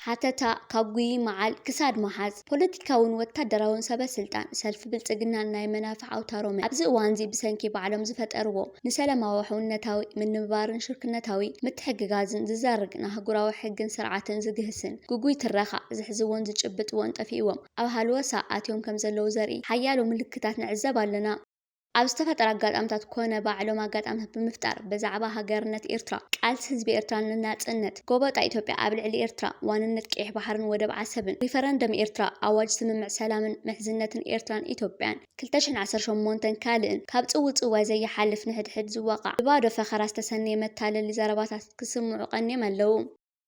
ሓተታ፣ ካብ ጉይ መዓል ክሳድ መሓዝ፣ ፖለቲካውን ወታደራውን ሰበ ስልጣን ሰልፊ ብልጽግናን ናይ መናፍሕ ኣውታሮምን ኣብዚ እዋንዚ ብሰንኪ ባዕሎም ዝፈጠርዎ ንሰላማዊ ሕውነታዊ ምንብባርን ሽርክነታዊ ምትሕግጋዝን ዝዘርግ ንኣህጉራዊ ሕግን ስርዓትን ዝግህስን ግጉይ ትረኻ ዝሕዝዎን ዝጭብጥዎን ጠፊእዎም ኣብ ሃልወሳ ኣትዮም ከም ዘለዉ ዘርኢ ሓያሎ ምልክታት ንዕዘብ ኣለና። ኣብ ዝተፈጠረ ኣጋጣምታት ኮነ ባዕሎም ኣጋጣምታት ብምፍጣር ብዛዕባ ሃገርነት ኤርትራ፣ ቃልሲ ህዝቢ ኤርትራ ንናጽነት፣ ጎበጣ ኢትዮጵያ ኣብ ልዕሊ ኤርትራ፣ ዋንነት ቀይሕ ባሕርን ወደብ ዓሰብን፣ ሪፈረንደም ኤርትራ፣ ኣዋጅ ስምምዕ ሰላምን ምሕዝነትን ኤርትራን ኢትዮጵያን፣ ክልተ ሽሕን ዓሰርተ ሸሞንተን ካልእን ካብ ጽውጽዋይ ዘይሓልፍ ንሕድሕድ ዝዋቃዕ ብባዶ ፈኸራ ዝተሰነየ መታለሊ ዘረባታት ክስምዑ ቀንዮም ኣለዉ።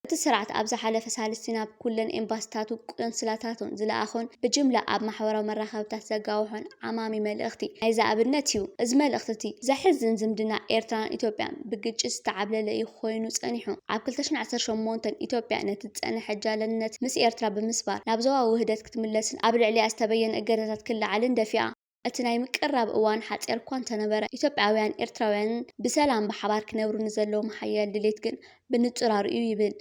እቲ ስርዓት ኣብ ዝሓለፈ ሳልስቲ ናብ ኩለን ኤምባሲታቱ ቆንስላታቱን ዝለኣኾን ብጅምላ ኣብ ማሕበራዊ መራኸብታት ዘጋውሖን ዓማሚ መልእኽቲ ናይዚ ኣብነት እዩ። እዚ መልእኽቲ እቲ ዘሕዝን ዝምድና ኤርትራን ኢትዮጵያን ብግጭት ዝተዓብለለ እዩ ኮይኑ ጸኒሑ። ኣብ ክልተ ሽሕን ዓሰርተ ሸሞንተን ኢትዮጵያ ነቲ ዝጸንሐ ጃለነት ምስ ኤርትራ ብምስባር ናብ ዞባዊ ውህደት ክትምለስን ኣብ ልዕሊኣ ዝተበየነ እገዳታት ክለዓልን ደፊኣ። እቲ ናይ ምቅርራብ እዋን ሓጺር እኳ እንተነበረ፣ ኢትዮጵያውያን ኤርትራውያንን ብሰላም ብሓባር ክነብሩ ንዘለዎም ሓያል ድሌት ግን ብንጹር ኣርእዩ ይብል።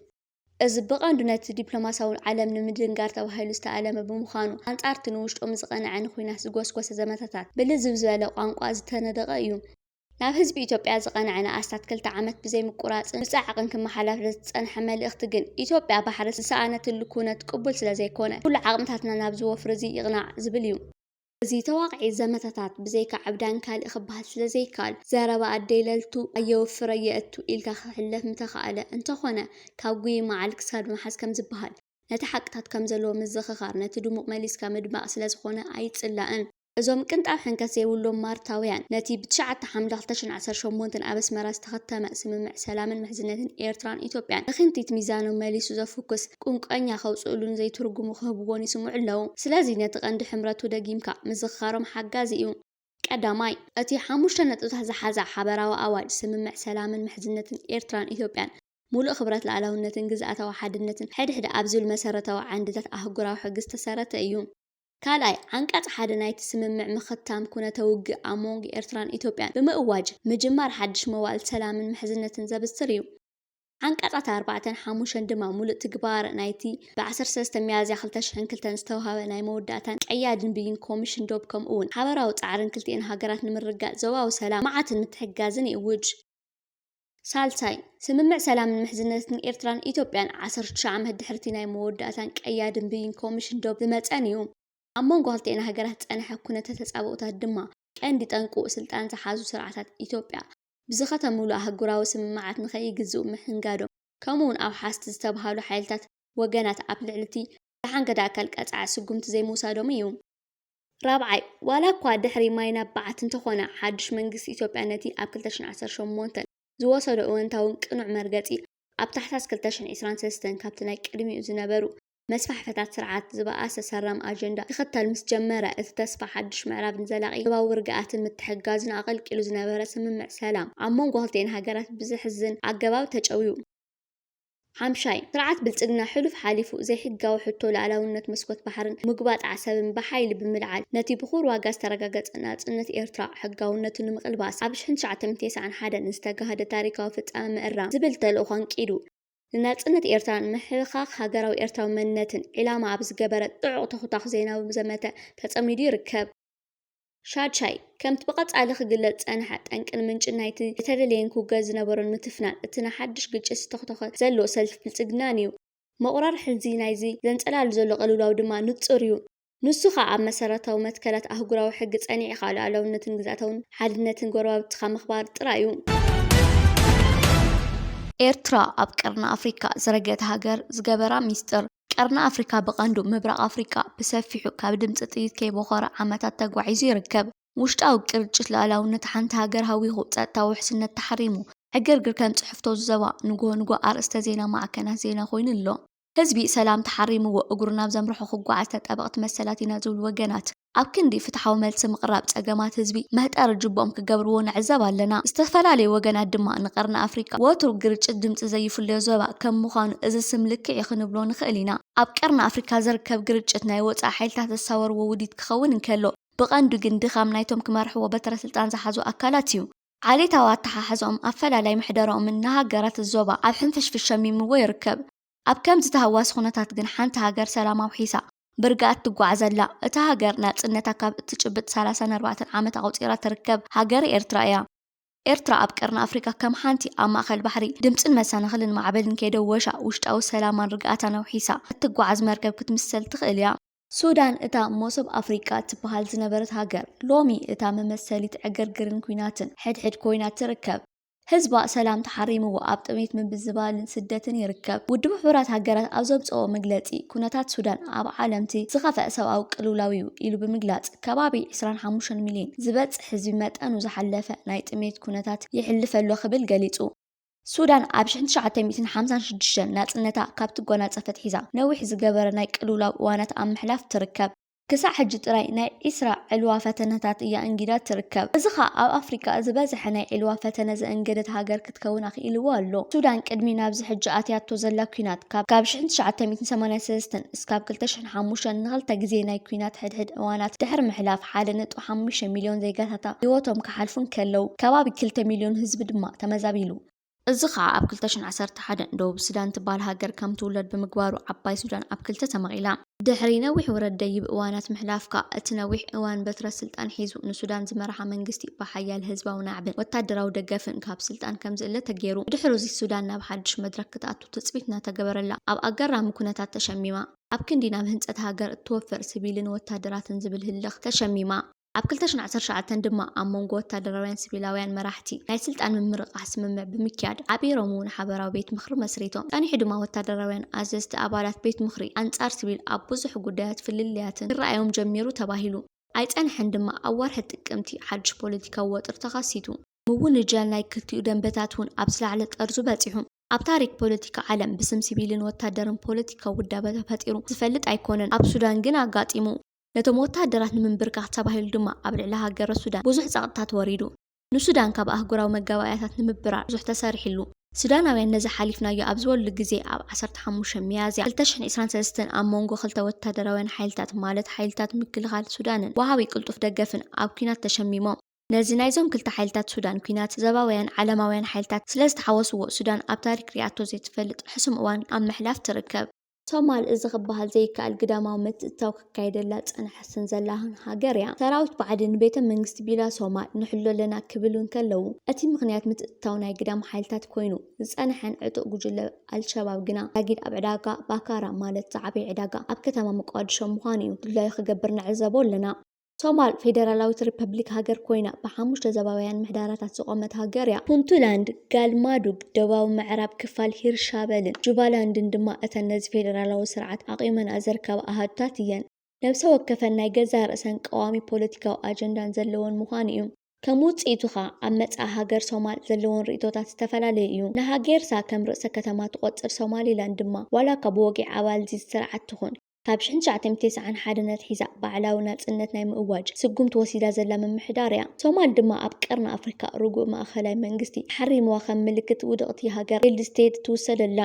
እዚ ብቐንዱ ነቲ ዲፕሎማሲያዊ ዓለም ንምድንጋር ተባሂሉ ዝተኣለመ ብምዃኑ፣ ኣንጻር እቲ ንውሽጦም ዝቐንዐ ንኹናት ዝጎስጎሰ ዘመተታት ብልዝብ ዝበለ ቋንቋ ዝተነደቐ እዩ። ናብ ህዝቢ ኢትዮጵያ ዝቐንዐ ንኣስታት ክልተ ዓመት ብዘይምቁራጽን ብጻዕቕን ክመሓላለፍ ዝጸንሐ መልእኽቲ ግን፣ ኢትዮጵያ ባሕሪ ዝሰኣነትሉ ኩነት ቅቡል ስለ ዘይኮነ፣ ኩሉ ዓቕምታትና ናብዚ ወፍሪ እዚ ይቕናዕ ዝብል እዩ። እዚ ተዋቕዒ ዘመተታት ብዘይካ ዕብዳን ካልእ ክበሃል ስለ ዘይከኣል፣ ዘረባ ኣደይ ለልቱ ኣየወፍር ኣየእቱ ኢልካ ክሕለፍ ምተኻእለ እንተኾነ፣ ካብ ጉይ መዓል ክሳድ ምሓዝ ከም ዝበሃል፣ ነቲ ሓቅታት ከም ዘለዎ ምዝኽኻር ነቲ ድሙቕ መሊስካ ምድማቕ ስለ ዝኾነ ኣይጽላእን። እዞም ቅንጣብ ሕንከት ዘይብሎም ማርታውያን፣ ነቲ ብትሽዓተ ሓምለ ክልተ ሽሕን ዓሰርተ ሸሞንተን ኣብ ኣስመራ ዝተኸተመ ስምምዕ ሰላምን ምሕዝነትን ኤርትራን ኢትዮጵያን፣ ብኽንቲት ሚዛኑ መሊሱ ዘፍኩስ ቁንቆኛ ከውጽእሉን ዘይትርጉሙ ክህብዎን ይስምዑ ኣለዉ። ስለዚ ነቲ ቀንዲ ሕምረቱ ደጊምካ ምዝኽኻሮም ሓጋዚ እዩ። ቀዳማይ፣ እቲ ሓሙሽተ ነጥብታት ዝሓዘ ሓበራዊ ኣዋጅ ስምምዕ ሰላምን ምሕዝነትን ኤርትራን ኢትዮጵያን፣ ሙሉእ ክብረት ልኣላውነትን ግዝኣታዊ ሓድነትን ሕድሕድ ኣብ ዝብል መሰረታዊ ዓንድታት ኣህጉራዊ ሕጊ ዝተሰረተ እዩ። ካልኣይ፣ ዓንቀጽ ሓደ ናይቲ ስምምዕ ምኽታም ኩነተ ውግእ ኣብ መንጎ ኤርትራን ኢትዮጵያን ብምእዋጅ፣ ምጅማር ሓድሽ መዋእል ሰላምን ምሕዝነትን ዘብስር እዩ። ዓንቀጻት ኣርባዕተን ሓሙሽተን ድማ ሙሉእ ትግባረ ናይቲ ብ ዓሰርተ ሰለስተ ሚያዝያ ክልተ ሽሕን ክልተን ዝተውሃበ ናይ መወዳእታን ቀያድን ብይን ኮሚሽን ዶብ፣ ከምኡ እውን ሓበራዊ ጻዕርን ክልቲኤን ሃገራት ንምርግጋጽ ዞባዊ ሰላም፣ ልምዓትን ምትሕግጋዝን ይእውጅ። ሳልሳይ፣ ስምምዕ ሰላምን ምሕዝነትን ኤርትራን ኢትዮጵያን ዓሰርተ ትሽዓተ ዓመት ድሕርቲ ናይ መወዳእታን ቀያድን ብይን ኮሚሽን ዶብ ዝመጸን እዩ። ኣብ መንጎ ክልቲኤን ሃገራት ዝጸንሐ ኩነተ ተጻብኦታት ድማ፣ ቀንዲ ጠንቁ ስልጣን ዝሓዙ ስርዓታት ኢትዮጵያ ብዝኸተምሉ ኣህጉራዊ ስምምዓት ንኸይግዝኡ ምሕንጋዶም፣ ከምኡውን ኣብ ሓስቲ ዝተባህሉ ሓይልታት ወገናት ኣብ ልዕሊ እቲ ዝሓንገደ ኣካል ቀጻዒ ስጉምቲ ዘይምውሳዶም እዩ። ራብዓይ፣ ዋላ እኳ ድሕሪ ማይ ናብ በዓቲ እንተኾነ፣ ሓድሽ መንግስቲ ኢትዮጵያ ነቲ ኣብ ክልተ ሽሕን ዓሰርተ ሸሞንተን ዝወሰዶ እወንታውን ቅኑዕ መርገጺ፣ ኣብ ታሕሳስ ክልተ ሽሕን ዕስራን ሰለስተን ካብቲ ናይ ቅድሚኡ ዝነበሩ መስፋሕፍሕታት ስርዓት ዝበኣሰ ሰራም ኣጀንዳ ክኽተል ምስ ጀመረ፣ እቲ ተስፋ ሓድሽ ምዕራብ ንዘላቒ ዞባዊ ርግኣትን ምትሕግጋዝን ኣቐልቂሉ ዝነበረ ስምምዕ ሰላም ኣብ መንጎ ክልቲኤን ሃገራት ብዘሕዝን ኣገባብ ተጨውዩ። ሓምሻይ፣ ስርዓት ብልጽግና ሕሉፍ ሓሊፉ ዘይሕጋዊ ሕቶ ልኣላውነት መስኮት ባሕርን ምጉባጥ ዓሰብን ብሓይሊ ብምልዓል፣ ነቲ ብኹር ዋጋ ዝተረጋገጸ ናጽነት ኤርትራ ሕጋውነቱ ንምቕልባስ ኣብ ሽሕን ትሽዓተ ሚእትን ተስዓን ሓደን ዝተጋህደ ታሪኻዊ ፍጻመ ምእራም ዝብል ተልእኾ ኣንቂዱ፣ ንናጽነት ኤርትራን ምሕብኻኽ ሃገራዊ ኤርትራዊ መንነትን ዒላማ ኣብ ዝገበረ ጽዑቕ ተኹታኹ ዜናዊ ዘመተ ተጸሚዱ ይርከብ። ሻድሻይ፣ ከምቲ ብቐጻሊ ክግለጽ ዝጸንሐ፣ ጠንቅን ምንጭን ናይቲ ዝተደለየን ክውገዝ ዝነበሮን ምትፍናን፣ እቲ ንሓድሽ ግጭት ዝተኹተኸ ዘሎ ሰልፊ ብልጽግናን እዩ። መቑራርሒ እዚ ናይዚ ዘንጸላሉ ዘሎ ቅልውላው ድማ ንጹር እዩ። ንሱ ኸኣ ኣብ መሰረታዊ መትከላት ኣህጉራዊ ሕጊ ጸኒዕካ ልኣላውነትን ግዝኣታውን ሓድነትን ጎረባብትኻ ምኽባር ጥራይ እዩ። ኤርትራ ኣብ ቀርኒ ኣፍሪካ ዝረገት ሃገር ዝገበራ ሚስጥር። ቀርኒ ኣፍሪካ ብቐንዱ ምብራቕ ኣፍሪካ ብሰፊሑ ካብ ድምፂ ጥይት ከይቦኸረ ዓመታት ተጓዒዙ ይርከብ። ውሽጣዊ ቅርጭት ልኣላውነት ሓንቲ ሃገር ሃዊኹ፣ ጸጥታዊ ውሕስነት ተሓሪሙ፣ ዕግርግር ከም ጽሕፍቶ ዝዘባ ንግሆ ንግሆ ኣርእስተ ዜና ማዕከናት ዜና ኮይኑ ኣሎ። ህዝቢ ሰላም ተሓሪምዎ እግሩ ናብ ዘምርሖ ክጓዓዝ ተጣበቕቲ መሰላት ኢና ዝብሉ ወገናት፣ ኣብ ክንዲ ፍትሓዊ መልሲ ምቕራብ ጸገማት ህዝቢ መህጠሪ ጅቦኦም ክገብርዎ ንዕዘብ ኣለና። ዝተፈላለዩ ወገናት ድማ ንቀርኒ ኣፍሪካ ወትሩ ግርጭት ድምፂ ዘይፍለዮ ዞባ ከም ምዃኑ እዚ ስም ልክዕ እዩ ክንብሎ ንኽእል ኢና። ኣብ ቀርኒ ኣፍሪካ ዝርከብ ግርጭት ናይ ወጻኢ ሓይልታት ዘሳወርዎ ውዲት ክኸውን እንከሎ፣ ብቐንዱ ግን ድኻም ናይቶም ክመርሕዎ በትረ ስልጣን ዝሓዙ ኣካላት እዩ። ዓሌታዊ ኣተሓሕዝኦም ኣፈላላይ ምሕደራኦምን ንሃገራት ዞባ ኣብ ሕንፍሽፍሽ ሸሚምዎ ይርከብ። ኣብ ከምዚ ተሃዋሲ ኩነታት ግን ሓንቲ ሃገር ሰላም ኣውሒሳ ብርግኣት ትጓዓዝ ኣላ። እታ ሃገር ናጽነታ ካብ እትጭብጥ ሰላሳን ኣርባዕተን ዓመት ኣቑጺራ ትርከብ ሃገር ኤርትራ እያ። ኤርትራ ኣብ ቀርኒ ኣፍሪካ ከም ሓንቲ ኣብ ማእኸል ባሕሪ ድምፅን መሰናኽልን ማዕበልን ከይደወሻ ውሽጣዊ ሰላማን ርግኣታን ኣውሒሳ እትጓዓዝ መርከብ ክትምሰል ትኽእል እያ። ሱዳን እታ መሶብ ኣፍሪቃ ትበሃል ዝነበረት ሃገር ሎሚ እታ መመሰሊት ዕግርግርን ኲናትን ሕድሕድ ኮይና ትርከብ። ህዝባ ሰላም ተሓሪምዎ ኣብ ጥሜት ምብዝባልን ስደትን ይርከብ። ውድብ ሕቡራት ሃገራት ኣብ ዘውፅኦ መግለፂ ኩነታት ሱዳን ኣብ ዓለምቲ ዝኸፍአ ሰብኣዊ ቅልውላው እዩ ኢሉ ብምግላፅ ከባቢ ዕስራን ሓሙሽተን ሚልዮን ዝበፅሕ ህዝቢ መጠኑ ዝሓለፈ ናይ ጥሜት ኩነታት የሕልፍ ኣሎ ክብል ገሊፁ። ሱዳን ኣብ ሽሕን ትሽዓተ ሚእትን ሓምሳን ሽዱሽተን ናፅነታ ካብ ትጎናፀፍ ኣትሒዛ ነዊሕ ዝገበረ ናይ ቅልውላው እዋናት ኣብ ምሕላፍ ትርከብ። ክሳዕ ሕጂ ጥራይ ናይ ዕስራ ዕልዋ ፈተነታት እያ እንጊዳ ትርከብ። እዚ ኸኣ ኣብ ኣፍሪቃ ዝበዝሐ ናይ ዕልዋ ፈተነ ዘእንገደት ሃገር ክትከውን ኣኽኢልዋ ኣሎ። ሱዳን ቅድሚ ናብዚ ሕጂ ኣትያቶ ዘላ ኲናት ካብ ካብ ሽሕን ትሽዓተ ሚእትን ሰማንያን ሰለስተን እስካብ ክልተ ሽሕን ሓሙሽተን ንኽልተ ግዜ ናይ ኲናት ሕድሕድ እዋናት ድሕሪ ምሕላፍ ሓደ ነጥቢ ሓሙሽተ ሚልዮን ዜጋታታ ህይወቶም ክሓልፉ እንከለዉ ከባቢ ክልተ ሚልዮን ህዝቢ ድማ ተመዛቢሉ። እዚ ኸኣ ኣብ ክልተ ሽሕን ዓሰርተ ሓደን ደቡብ ሱዳን ትበሃል ሃገር ከም ትውለድ ብምግባሩ ዓባይ ሱዳን ኣብ ክልተ ተመቒላ። ድሕሪ ነዊሕ ውረድ ደይብ እዋናት ምሕላፍ ከኣ እቲ ነዊሕ እዋን በትረ ስልጣን ሒዙ ንሱዳን ዝመርሓ መንግስቲ ብሓያል ህዝባዊ ናዕብን ወታደራዊ ደገፍን ካብ ስልጣን ከም ዝእለ ተገይሩ። ብድሕሩ እዚ ሱዳን ናብ ሓድሽ መድረኽ ክትኣቱ ትጽቢት እናተገበረላ ኣብ ኣገራሚ ኩነታት ተሸሚማ። ኣብ ክንዲ ናብ ህንጸት ሃገር እትወፍር ስቪልን ወታደራትን ዝብል ህልኽ ተሸሚማ። ኣብ ክልተ ሽሕን ዓሰርተ ትሽዓተን ድማ ኣብ መንጎ ወታደራውያን ሲቪላውያን መራሕቲ ናይ ስልጣን ምምርቓሕ ስምምዕ ብምክያድ ዓቢሮም እውን ሓበራዊ ቤት ምኽሪ መስሪቶም። ጸኒሑ ድማ ወታደራውያን ኣዘዝቲ ኣባላት ቤት ምኽሪ ኣንጻር ሲቪል ኣብ ብዙሕ ጉዳያት ፍልልያትን ክረኣዮም ጀሚሩ ተባሂሉ። ኣይጸንሐን ድማ ኣብ ወርሒ ጥቅምቲ ሓድሽ ፖለቲካዊ ወጥሪ ተኸሲቱ። ምውንጃል ናይ ክልቲኡ ደንበታት እውን ኣብ ዝለዓለ ጠርዙ በጺሑ። ኣብ ታሪክ ፖለቲካ ዓለም ብስም ሲቪልን ወታደርን ፖለቲካዊ ውዳበ ተፈጢሩ ዝፈልጥ ኣይኮነን። ኣብ ሱዳን ግን ኣጋጢሙ። ነቶም ወታደራት ንምንብርካኽ ተባሂሉ ድማ ኣብ ልዕሊ ሃገረ ሱዳን ብዙሕ ጸቕጥታት ወሪዱ። ንሱዳን ካብ ኣህጉራዊ መጋባእያታት ንምብራር ብዙሕ ተሰሪሕሉ። ሱዳናውያን ነዚ ሓሊፍናዮ ኣብ ዝበሉ ግዜ ኣብ ዓሰርተ ሓሙሽተ ሚያዝያ ክልተ ሽሕን ዕስራን ሰለስተን ኣብ መንጎ ክልተ ወታደራውያን ሓይልታት ማለት ሓይልታት ምክልኻል ሱዳንን ወሃቢ ቅልጡፍ ደገፍን ኣብ ኲናት ተሸሚሞም። ነዚ ናይዞም ክልተ ሓይልታት ሱዳን ኲናት ዘባውያን ዓለማውያን ሓይልታት ስለ ዝተሓወስዎ ሱዳን ኣብ ታሪክ ሪኣቶ ዘይትፈልጥ ሕሱም እዋን ኣብ ምሕላፍ ትርከብ። ሶማል እዚ ክበሃል ዘይከኣል ግዳማዊ ምትእትታው ክካየደላ ዝጸንሐትን ዘላን ሃገር እያ። ሰራዊት ብዓዲ ንቤተ መንግስቲ ቢላ ሶማል ንሕሎ ኣለና ክብል እንከለዉ፣ እቲ ምኽንያት ምትእትታው ናይ ግዳም ሓይልታት ኮይኑ፣ ዝጸንሐን ዕጡቕ ጉጅለ ኣልሸባብ ግና ዛጊድ ኣብ ዕዳጋ ባካራ ማለት ዝዓበየ ዕዳጋ ኣብ ከተማ መቃድሾ ምዃኑ እዩ ድላዩ ክገብር ንዕዘቦ ኣለና። ሶማል ፌደራላዊት ሪፐብሊክ ሃገር ኮይና ብሓሙሽተ ዘባውያን ምሕዳራታት ዝቖመት ሃገር እያ። ፑንትላንድ፣ ጋልማዱግ፣ ደቡባዊ ምዕራብ ክፋል ሂርሻበልን ጁባላንድን ድማ እተን ነዚ ፌደራላዊ ስርዓት ኣቒመንኣ ዝርከባ ኣሃዱታት እየን። ነብሰ ወከፈን ናይ ገዛእ ርእሰን ቀዋሚ ፖለቲካዊ ኣጀንዳን ዘለወን ምዃኑ እዩ። ከም ውጽኢቱ ኸኣ ኣብ መጻኢ ሃገር ሶማል ዘለወን ርእይቶታት ዝተፈላለየ እዩ። ንሃጌርሳ ከም ርእሰ ከተማ ትቖጽር ሶማሊላንድ ድማ ዋላ እኳ ብወግዒ ኣባል እዚ ስርዓት ትኹን፣ ካብ ሽሕን ትሽዓተ ሚእትን ተስዓን ሓደን ኣትሒዛ ባዕላዊ ናጽነት ናይ ምእዋጅ ስጉምቲ ወሲዳ ዘላ ምምሕዳር እያ። ሶማል ድማ ኣብ ቀርኒ ኣፍሪካ ርጉእ ማእኸላይ መንግስቲ ተሓሪምዋ ከም ምልክት ውድቕቲ ሃገር ፌይልድ ስቴት ትውሰድ ኣላ።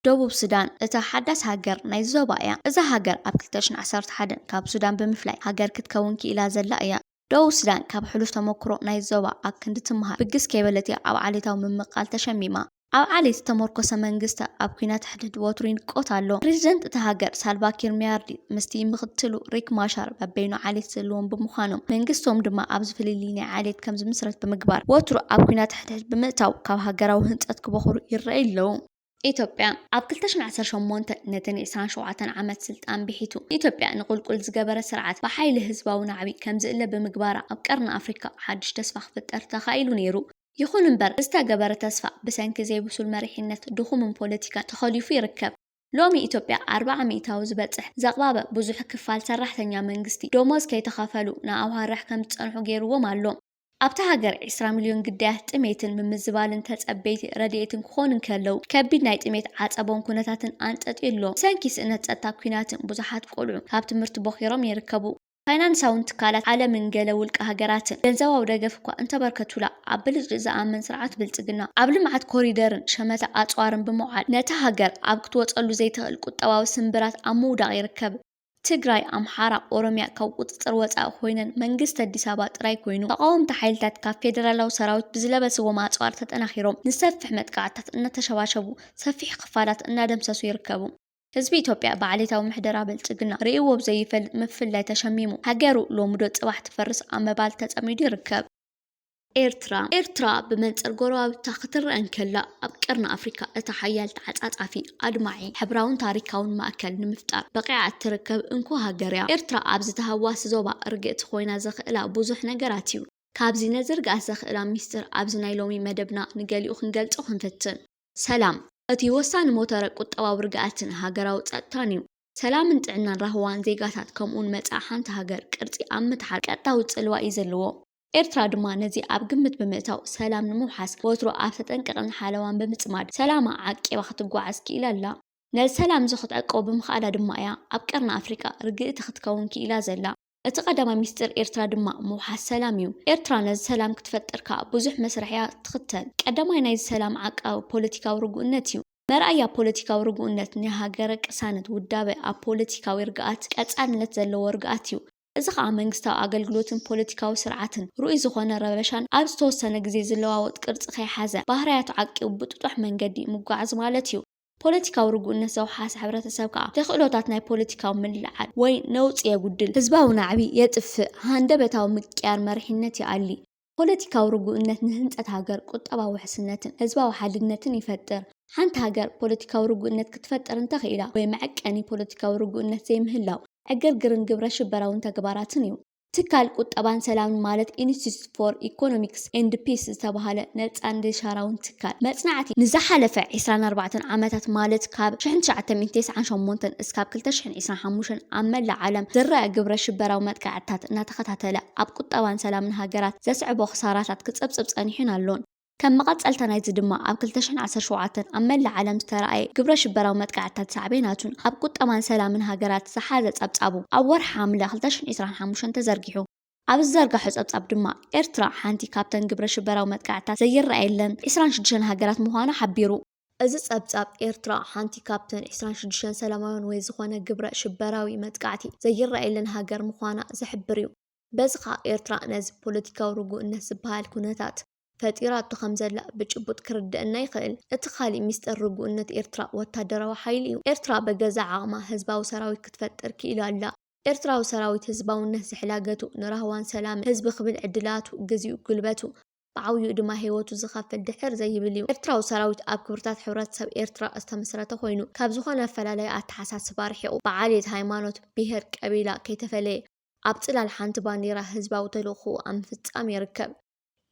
ደቡብ ሱዳን እታ ሓዳስ ሃገር ናይ ዞባ እያ። እዛ ሃገር ኣብ ክልተ ሽሕን ዓሰርተ ሓደን ካብ ሱዳን ብምፍላይ ሃገር ክትከውን ክኢላ ዘላ እያ። ደቡብ ሱዳን ካብ ሕሉፍ ተመክሮ ናይ ዞባ ኣብ ክንዲ ትመሃር ብግስ ከይበለት እያ ኣብ ዓሌታዊ ምምቕቓል ተሸሚማ። ኣብ ዓሌት ዝተመርኮሰ መንግስቲ ኣብ ኲናት ሕድሕድ ወትሩ ይንቆት ኣሎ። ፕሬዚደንት እታ ሃገር ሳልቫ ኪር ማያርዲት ምስቲ ምኽትሉ ሪክ ማሻር በበይኑ ዓሌት ዘለዎም ብምዃኖም መንግስቶም ድማ ኣብዚ ፍልልይ ናይ ዓሌት ከም ዝምስረት ብምግባር ወትሩ ኣብ ኲናት ሕድሕድ ብምእታው ካብ ሃገራዊ ህንፀት ክበኹሩ ይረኣዩ ኣለዉ። ኢትዮጵያ ኣብ ክልተ ሽሕን ዓሰርተ ሸሞንተን ነቲ ናይ ዕስራን ሸውዓተን ዓመት ስልጣን ብሒቱ ንኢትዮጵያ ንቑልቁል ዝገበረ ስርዓት ብሓይሊ ህዝባዊ ናዕቢ ከም ዝእለ ብምግባራ ኣብ ቀርኒ ኣፍሪካ ሓድሽ ተስፋ ክፍጠር ተኻኢሉ ነይሩ። ይኹን እምበር ዝተገበረ ተስፋ ብሰንኪ ዘይብሱል መሪሕነት ድኹምን ፖለቲካን ተኸሊፉ ይርከብ። ሎሚ ኢትዮጵያ ኣርብዓ ሚእታዊ ዝበፅሕ ዘቕባበ ብዙሕ ክፋል ሰራሕተኛ መንግስቲ ደሞዝ ከይተኸፈሉ ንኣዋርሕ ከም ዝፀንሑ ገይርዎም ኣሎ። ኣብታ ሃገር ዕስራ ሚልዮን ግዳያት ጥሜትን ምምዝባልን ተፀበይቲ ረድኤትን ክኾኑ እንከለዉ፣ ከቢድ ናይ ጥሜት ዓፀቦን ኩነታትን ኣንጠጥዩ ኣሎ። ብሰንኪ ስእነት ፀጥታ ኲናትን ብዙሓት ቆልዑ ካብ ትምህርቲ ቦኺሮም ይርከቡ። ፋይናንሳውን ትካላት ዓለምን ገለ ውልቀ ሃገራትን ገንዘባዊ ደገፍ እኳ እንተበርከቱላ፣ ኣብ ብልጭልጭ ዝኣምን ስርዓት ብልጽግና ኣብ ልምዓት ኮሪደርን ሸመተ ኣፅዋርን ብምውዓል ነታ ሃገር ኣብ ክትወፀሉ ዘይትኽእል ቁጠባዊ ስንብራት ኣብ ምውዳቕ ይርከብ። ትግራይ፣ ኣምሓራ፣ ኦሮሚያ ካብ ቁፅፅር ወፃኢ ኮይነን መንግስቲ ኣዲስ ኣበባ ጥራይ ኮይኑ፣ ተቃወምቲ ሓይልታት ካብ ፌደራላዊ ሰራዊት ብዝለበስዎም ኣፅዋር ተጠናኺሮም ንሰፍሕ መጥቃዕታት እናተሸባሸቡ ሰፊሕ ክፋላት እናደምሰሱ ይርከቡ። ህዝቢ ኢትዮጵያ ብዓሌታዊ ምሕደራ ብልፅግና ርእይዎ ብዘይፈልጥ ምፍልላይ ተሸሚሙ፣ ሃገሩ ሎሚ ዶ ፅባሕ ትፈርስ ኣብ ምባል ተፀሚዱ ይርከብ። ኤርትራ። ኤርትራ ብመንጽር ጎረባብታ ክትረአ እንከላ፣ ኣብ ቀርኒ ኣፍሪካ እታ ሓያል ተዓጻጻፊ፣ ኣድማዒ፣ ሕብራውን ታሪካውን ማእከል ንምፍጣር በቒዓ እትርከብ እንኮ ሃገር እያ። ኤርትራ ኣብ ዝተሃዋሲ ዞባ ርግእቲ ኮይና ዘኽእላ ብዙሕ ነገራት እዩ። ካብዚ ነዚ ርግኣት ዘኽእላ ሚስጥር ኣብዚ ናይ ሎሚ መደብና ንገሊኡ ክንገልጾ ክንፍትን። ሰላም። እቲ ወሳኒ ሞተረ ቁጠባዊ ርግኣትን ሃገራዊ ጸጥታን እዩ። ሰላምን ጥዕናን ራህዋን ዜጋታት ከምኡውን መጻኢ ሓንቲ ሃገር ቅርጺ ኣብ ምትሓዝ ቀጥታዊ ጽልዋ እዩ ዘለዎ። ኤርትራ ድማ ነዚ ኣብ ግምት ብምእታው ሰላም ንምውሓስ ወትሩ ኣብ ተጠንቀቕን ሓለዋን ብምጽማድ ሰላማ ዓቂባ ክትጓዓዝ ክኢላ ኣላ። ነዚ ሰላም እዚ ክትዕቅቦ ብምኽኣላ ድማ እያ ኣብ ቀርኒ ኣፍሪቃ ርግእቲ ክትከውን ክኢላ ዘላ። እቲ ቀዳማይ ሚስጥር ኤርትራ ድማ ምውሓስ ሰላም እዩ። ኤርትራ ነዚ ሰላም ክትፈጥር ከኣ ብዙሕ መስርሕ እያ ትኽተል። ቀዳማይ ናይዚ ሰላም ዓቃቢ ፖለቲካዊ ርጉእነት እዩ። መርኣያ ፖለቲካዊ ርጉእነት ናይ ሃገረ ቅሳነት ውዳበ ኣብ ፖለቲካዊ ርግኣት ቀጻልነት ዘለዎ ርግኣት እዩ። እዚ ከኣ መንግስታዊ ኣገልግሎትን ፖለቲካዊ ስርዓትን ርኡይ ዝኾነ ረበሻን ኣብ ዝተወሰነ ግዜ ዝለዋወጥ ቅርጺ ከይሓዘ ባህርያቱ ዓቂቡ ብጥጡሕ መንገዲ ምጓዓዝ ማለት እዩ። ፖለቲካዊ ርጉእነት ዘውሓሰ ሕብረተሰብ ከኣ ተኽእሎታት ናይ ፖለቲካዊ ምልዕዓል ወይ ነውጺ የጉድል፣ ህዝባዊ ናዕቢ የጥፍእ፣ ሃንደበታዊ ምቅያር መሪሕነት ይኣሊ። ፖለቲካዊ ርጉእነት ንህንጸት ሃገር ቁጠባዊ ውሕስነትን ህዝባዊ ሓድነትን ይፈጥር። ሓንቲ ሃገር ፖለቲካዊ ርጉእነት ክትፈጥር እንተኽኢላ ወይ መዐቀኒ ፖለቲካዊ ርጉእነት ዘይምህላው ዕግርግርን ግብረ ሽበራውን ተግባራትን እዩ። ትካል ቁጠባን ሰላምን ማለት Institute for Economics and Peace ዝተባህለ ነጻን ዘይሻራውን ትካል መጽናዕቲ ንዝሓለፈ ዕስራን ኣርባዕተን ዓመታት ማለት ካብ ሽሕን ትሽዓተ ሚእትን ተስዓን ሸሞንተን እስካብ ክልተ ሽሕን ዕስራን ሓሙሽተን ኣብ መላእ ዓለም ዝረኣ ግብረ ሽበራዊ መጥቃዕትታት እናተኸታተለ ኣብ ቁጠባን ሰላምን ሃገራት ዘስዕቦ ክሳራታት ክጸብጽብ ጸኒሑን ኣሎን። ከም መቐጸልታ ናይዚ ድማ ኣብ ክልተ ሽሕን ዓሰርተ ሸውዓተን ኣብ መላእ ዓለም ዝተራእየ ግብረ ሽበራዊ መጥቃዕትታት ሳዕቤናቱን ኣብ ቁጠባን ሰላምን ሃገራት ዝሓዘ ጸብጻቡ ኣብ ወርሒ ሓምለ ክልተ ሽሕን ዕስራን ሓሙሽተን ተዘርጊሑ። ኣብ ዝዘርገሖ ጸብጻብ ድማ ኤርትራ ሓንቲ ካብተን ግብረ ሽበራዊ መጥቃዕትታት ዘይረኣየለን ዕስራን ሽዱሽተን ሃገራት ምዃና ሓቢሩ። እዚ ጸብጻብ ኤርትራ ሓንቲ ካብተን ዕስራን ሽዱሽተን ሰላማውያን ወይ ዝኾነ ግብረ ሽበራዊ መጥቃዕቲ ዘይረኣየለን ሃገር ምዃና ዝሕብር እዩ። በዚ ኸኣ ኤርትራ ነዚ ፖለቲካዊ ርጉእነት ዝበሃል ኩነታት ፈጢራቶ ከም ዘላ ብጭቡጥ ክርደአና ይኽእል። እቲ ካሊእ ሚስጥር ርጉእነት ኤርትራ ወታደራዊ ሓይሊ እዩ። ኤርትራ ብገዛእ ዓቕማ ህዝባዊ ሰራዊት ክትፈጥር ክኢላ ኣላ። ኤርትራዊ ሰራዊት ህዝባውነት ዝሕላገቱ ንራህዋን ሰላምን ህዝቢ ክብል ዕድላቱ ግዚኡ ጉልበቱ ብዓብይኡ ድማ ህይወቱ ዝኸፍል ድሕር ዘይብል እዩ። ኤርትራዊ ሰራዊት ኣብ ክብርታት ሕብረተሰብ ኤርትራ ዝተመስረተ ኮይኑ ካብ ዝኾነ ኣፈላላይ ኣተሓሳስባ ርሒቑ ብዓሌት፣ ሃይማኖት፣ ብሄር፣ ቀቢላ ከይተፈለየ ኣብ ጽላል ሓንቲ ባንዴራ ህዝባዊ ተልእኾኡ ኣብ ምፍጻም ይርከብ።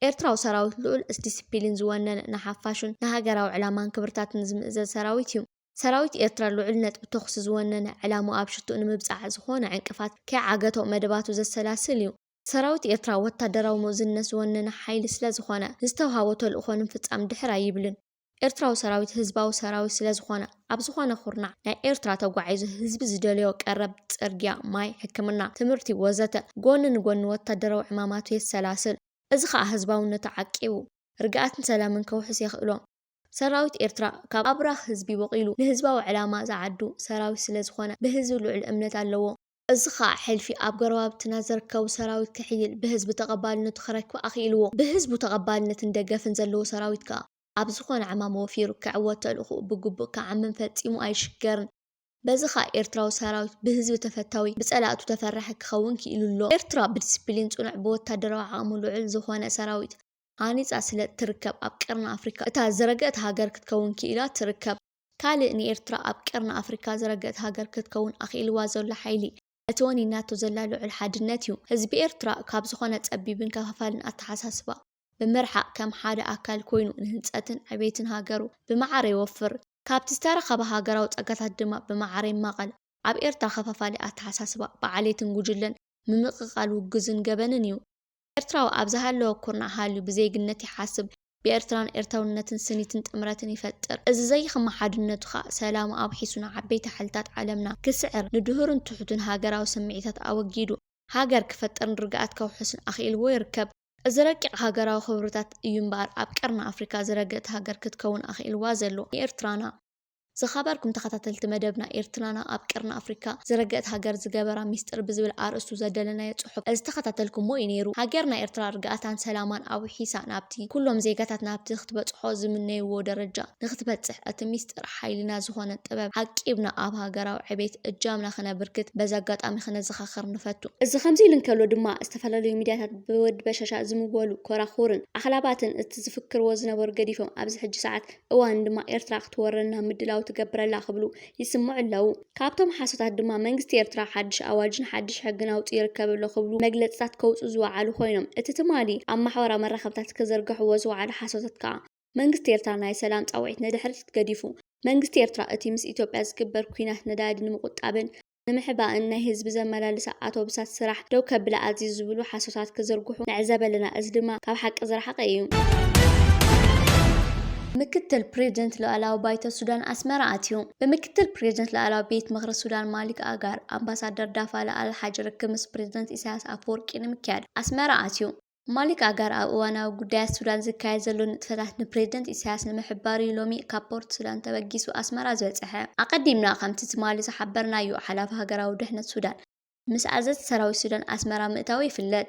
ኤርትራዊ ሰራዊት ልዑል ዲስፕሊን ዝወነነ ንሓፋሹን ንሃገራዊ ዕላማን ክብርታትን ዝምእዘዝ ሰራዊት እዩ። ሰራዊት ኤርትራ ልዑል ነጥቢ ተኹሲ ዝወነነ ዕላምኡ ኣብ ሽትኡ ንምብጻሕ ዝኾነ ዕንቅፋት ከይዓገቶ መደባቱ ዘሰላስል እዩ። ሰራዊት ኤርትራ ወታደራዊ ምእዙዝነት ዝወነነ ሓይሊ ስለ ዝኾነ ዝተውሃቦ ተልእኾ ንምፍጻም ድሕር ኣይብልን። ኤርትራዊ ሰራዊት ህዝባዊ ሰራዊት ስለ ዝኾነ ኣብ ዝኾነ ኩርናዕ ናይ ኤርትራ ተጓዒዙ ህዝቢ ዝደለዮ ቀረብ ጽርግያ፣ ማይ፣ ሕክምና፣ ትምህርቲ ወዘተ ጎኒ ንጎኒ ወታደራዊ ዕማማቱ የሰላስል። እዚ ኸኣ ህዝባውነቱ ዓቂቡ ርግኣትን ሰላምን ከውሕስ የኽእሎ። ሰራዊት ኤርትራ ካብ ኣብራኽ ህዝቢ ወቒሉ ንህዝባዊ ዕላማ ዝዓዱ ሰራዊት ስለ ዝኾነ ብህዝቢ ልዑል እምነት ኣለዎ። እዚ ኸኣ ሕልፊ ኣብ ጎረባብትና ዝርከቡ ሰራዊት ክሕይል ብህዝቢ ተቐባልነቱ ክረክብ ኣኽኢልዎ። ብህዝቡ ተቐባልነትን ደገፍን ዘለዎ ሰራዊት ከኣ ኣብ ዝኾነ ዕማም ወፊሩ ክዕወት ተልእኾኡ ብግቡእ ክዓምም ፈጺሙ ኣይሽገርን። በዚ ኸኣ ኤርትራዊ ሰራዊት ብህዝቢ ተፈታዊ ብጸላእቱ ተፈራሒ ክኸውን ክኢሉ ኣሎ። ኤርትራ ብዲስፕሊን ጽኑዕ ብወታደራዊ ዓቕሙ ልዑል ዝኾነ ሰራዊት ሃኒጻ ስለ እትርከብ ኣብ ቀርኒ ኣፍሪካ እታ ዝረገአት ሃገር ክትከውን ክኢላ ትርከብ። ካልእ ንኤርትራ ኣብ ቀርኒ ኣፍሪካ ዝረገአት ሃገር ክትከውን ኣኽኢልዋ ዘሎ ሓይሊ እቲ ወኒናቶ ዘላ ልዑል ሓድነት እዩ። ህዝቢ ኤርትራ ካብ ዝኾነ ጸቢብን ከፋፋልን ኣተሓሳስባ ብምርሓቕ ከም ሓደ ኣካል ኮይኑ ንህንጸትን ዕቤትን ሃገሩ ብመዓረ ይወፍር። ካብቲ ዝተረኸበ ሃገራዊ ጸጋታት ድማ ብመዓረ ይማቐል። ኣብ ኤርትራ ከፋፋሊ ኣተሓሳስባ ብዓሌትን ጉጅለን ምምቕቓል ውጉዝን ገበንን እዩ። ኤርትራዊ ኣብ ዝሃለወ ኩርናዕ ሃልዩ ብዜግነት ይሓስብ፣ ብኤርትራን ኤርትራውነትን ስኒትን ጥምረትን ይፈጥር። እዚ ዘይኽማ ሓድነቱ ኸኣ ሰላሙ ኣውሒሱ ንዓበይቲ ሓይልታት ዓለምና ክስዕር፣ ንድሁርን ትሑትን ሃገራዊ ስምዒታት ኣወጊዱ ሃገር ክፈጥርን ርግኣት ከውሕስን ኣኽኢልዎ ይርከብ። እዚ ረቂቕ ሃገራዊ ክብርታት እዩ እምበኣር ኣብ ቀርኒ ኣፍሪካ ዝረገአት ሃገር ክትከውን ኣኽኢልዋ ዘሎ ንኤርትራና። ዝኸበርኩም ተኸታተልቲ መደብና፣ ኤርትራና ኣብ ቀርኒ ኣፍሪካ ዝረገአት ሃገር ዝገበራ ሚስጥር ብዝብል ኣርእስቱ ዘዳለናዮ ጽሑፍ ዝተኸታተልኩሞ እዩ ነይሩ። ሃገርና ኤርትራ ርግኣታን ሰላማን ኣውሒሳ ናብቲ ኩሎም ዜጋታት ናብቲ ክትበጽሖ ዝምነይዎ ደረጃ ንክትበጽሕ እቲ ሚስጥር ሓይልና ዝኾነ ጥበብ ዓቂብና ኣብ ሃገራዊ ዕቤት እጃምና ክነብርክት በዚ ኣጋጣሚ ክነዘኻኸር ንፈቱ። እዚ ከምዚ ኢሉ እንከሎ ድማ ዝተፈላለዩ ሚድያታት ብወዲ በሻሻ ዝምወሉ ኮራኹርን ኣኽላባትን እቲ ዝፍክርዎ ዝነበሩ ገዲፎም ኣብዚ ሕጂ ሰዓት እዋን ድማ ኤርትራ ክትወረና ምድላው ትገብረላ ክብሉ ይስምዑ ኣለዉ። ካብቶም ሓሶታት ድማ መንግስቲ ኤርትራ ሓድሽ ኣዋጅን ሓድሽ ሕግን ኣውጺኡ ይርከብ ኣሎ ክብሉ መግለጽታት ከውጹ ዝወዓሉ ኮይኖም፣ እቲ ትማሊ ኣብ ማሕበራዊ መራኸብታት ክዘርግሕዎ ዝወዓሉ ሓሶታት ከኣ መንግስቲ ኤርትራ ናይ ሰላም ጻውዒት ንድሕሪት ገዲፉ፣ መንግስቲ ኤርትራ እቲ ምስ ኢትዮጵያ ዝግበር ኲናት ነዳዲ ንምቁጣብን ንምሕባእን ናይ ህዝቢ ዘመላልሳ ኣውቶቡሳት ስራሕ ደው ከብላ ኣዝዩ ዝብሉ ሓሶታት ክዝርግሑ ንዕዘብ ኣለና። እዚ ድማ ካብ ሓቂ ዝረሓቐ እዩ። ምክትል ፕሬዝደንት ሉዓላዊ ባይቶ ሱዳን ኣስመራ ኣትዩ። ብምክትል ፕሬዝደንት ሉዓላዊ ቤት ምኽሪ ሱዳን ማሊክ ኣጋር ኣምባሳደር ዳፋላ ኣልሓጅ ርክብ ምስ ፕሬዝደንት ኢሳያስ ኣፈወርቂ ንምክያድ ኣስመራ ኣትዩ። ማሊክ ኣጋር ኣብ እዋናዊ ጉዳያት ሱዳን ዝካየድ ዘሎ ንጥፈታት ንፕሬዝደንት ኢሳያስ ንምሕባር እዩ ሎሚ ካብ ፖርት ሱዳን ተበጊሱ ኣስመራ ዝበጽሐ። ኣቐዲምና ከምቲ ትማሊ ዝሓበርናዮ፣ ሓላፊ ሃገራዊ ድሕነት ሱዳን ምስ ኣዘዝቲ ሰራዊት ሱዳን ኣስመራ ምእታዉ ይፍለጥ።